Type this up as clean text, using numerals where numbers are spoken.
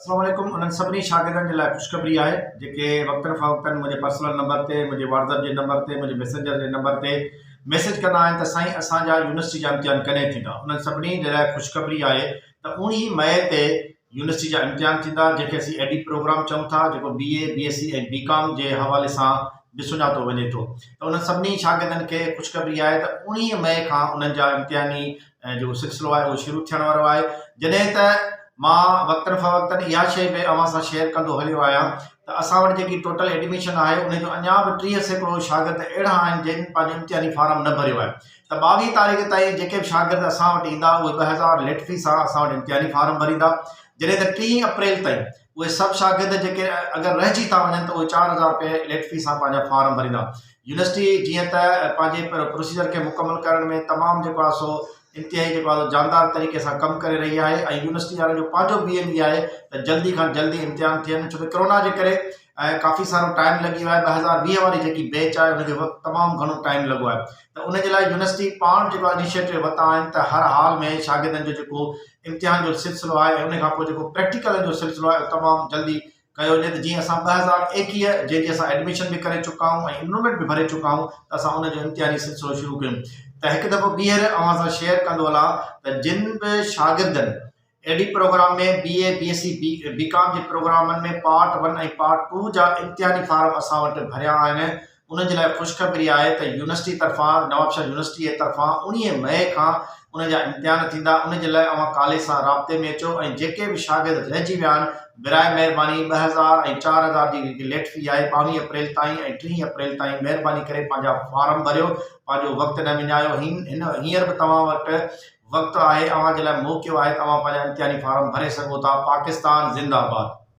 السلام عليڪم انهن سڀني شاگردن جي لاء خوشخبري آهي جيڪي وقتن فوقتن منهنجي پرسنل نمبر تي منهنجي واٽس اپ جي نمبر تي منهنجي ميسنجر جي نمبر تي ميسج ڪندا آهن ته سائين اسان جا يونيورسٽي جا امتحان ڪڏهن ٿيندا انهن سڀني جي لاء خوشخبري آهي ته اوڻيهه مئي تي يونيورسٽي جا امتحان ٿيندا جنهن کي اسين اي ڊي پروگرام چئون ٿا جيڪو B A B S C ۽ B com جي حوالي سان به سڃاتو وڃي ٿو ته انهن سڀني شاگردن کي خوشخبري آهي ته اوڻيهه مئي کان انهن جا امتحاني ۽ جيڪو سلسلو آهي اهو شروع ٿيڻ وارو آهي جڏهن ته مان وقتن فوقتن اها شيء به اوهان سان شيئر ڪندو هليو آهيان ته اسان وٽ جيڪي ٽوٽل ايڊميشن آهي ان جو اڃا به 30% شاگرد اهڙا آهن جن پنهنجو امتحاني فارم نه ڀريو آهي ته 22 تاريخ تائين جيڪي به شاگرد اسان وٽ ايندا اهي 2000 ليٽ في سان اسان وٽ امتحاني فارم ڀريندا جڏهن ته 3 اپريل تائين اهي سڀ شاگرد جيڪي اگر رهجي ٿا وڃن ته اهي 4000 روپيه ليٽ في سان پنهنجا فارم ڀريندا يونيورسٽي جيئن ته پنهنجي پروسيجر کي مڪمل ڪرڻ ۾ تمام جيڪو آهي سو انتهائي جيڪو آهي سو جاندار طريقي سان ڪم ڪري رهي آهي ۽ يونيورسٽي وارن جو پنهنجو به ايم ئي آهي ته جلدي کان جلدي امتحان ٿين ڇو ته ڪرونا جي ڪري ۽ ڪافي سارو ٽائيم لڳي ويو آهي 2020 واري جيڪي بيچ آهي ان کي وقت تمام گهڻو ٽائيم لڳو آهي ته ان جي لاء يونيورسٽي پاڻ جيڪو انيشيٽو ورتا آهن ته هر حال ۾ شاگردن جو جيڪو امتحان جو سلسلو آهي ۽ ان کان پوء جيڪو پريڪٽيڪل جو سلسلو آهي تمام جلدي ڪيو وڃي ته جيئن اسان 2021 جنهن جي اسان ايڊميشن به ڪري چڪا آهيون ۽ انرولمينٽ به ڀري چڪا آهيون ته اسان ان جو امتحاني سلسلو شروع ڪيون ته هڪ دفعو ٻيهر اوهان سان شيئر ڪندو هلان ته جن به شاگردن اهڙي programme ۾ B A B S C B com جي پروگرامن ۾ پارٽ ون ۽ پارٽ ٽو جا امتحاني فارم اسان وٽ ڀريا آهن انهن جي لاء خوشخبري آهي ته يونيورسٽي طرفان نوابشاهه يونيورسٽي جي طرفان 19 مئي کان انهن جا امتحان ٿيندا ان جي لاء اوهان ڪاليج سان رابطي ۾ اچو ۽ جيڪي به شاگرد رهجي ويا آهن براء مهرباني 2000 ۽ 4000 جي جيڪي ليٽ في آهي 22 اپريل تائين ۽ 30 اپريل تائين مهرباني ڪري پنهنجا فارم ڀريو پنهنجو وقت نه وڃايو هن هينئر به توهان وٽ وقت آهي اوهان جي لاء موقعو آهي ته اوهان پنهنجا امتحاني فارم ڀري سگهو ٿا پاڪستان زنده آباد.